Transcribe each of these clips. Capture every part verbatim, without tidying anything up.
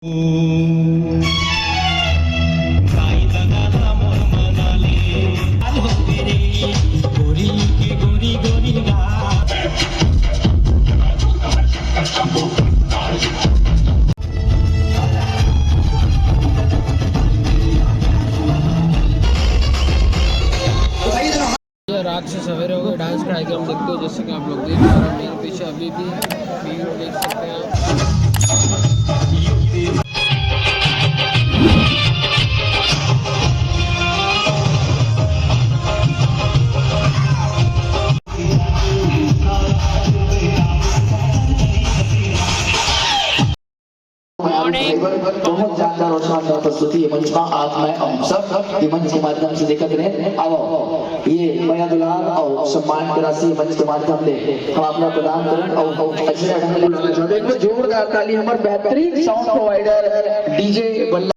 रात से सवेरे हो गए, डांस कार्यक्रम देखते हो, जैसे कि आप लोग देख पा रहे हो मेरे पीछे अभी भी भीड़ देख सकते हैं आप। बहुत जानदार और शानदार प्रस्तुति ये मंच मा आप मैं हम सब ये मंच के माध्यम से देखत रहे। अब ये मया दुलार और सम्मान के राशि मंच के माध्यम ले हम आप ला प्रदान करन और अच्छे ढंग ले एक बार जोरदार ताली हमर बेहतरीन साउंड प्रोवाइडर डीजे बल्ला।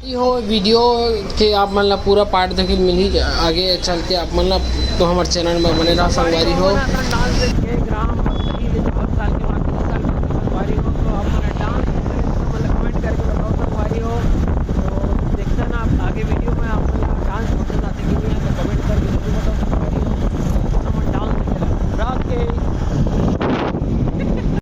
ये हो वीडियो के आप मन ला पूरा पार्ट देखे मिलही, आगे चल के आप मन ला तो हमर चैनल में बने रहा संगवारी हो।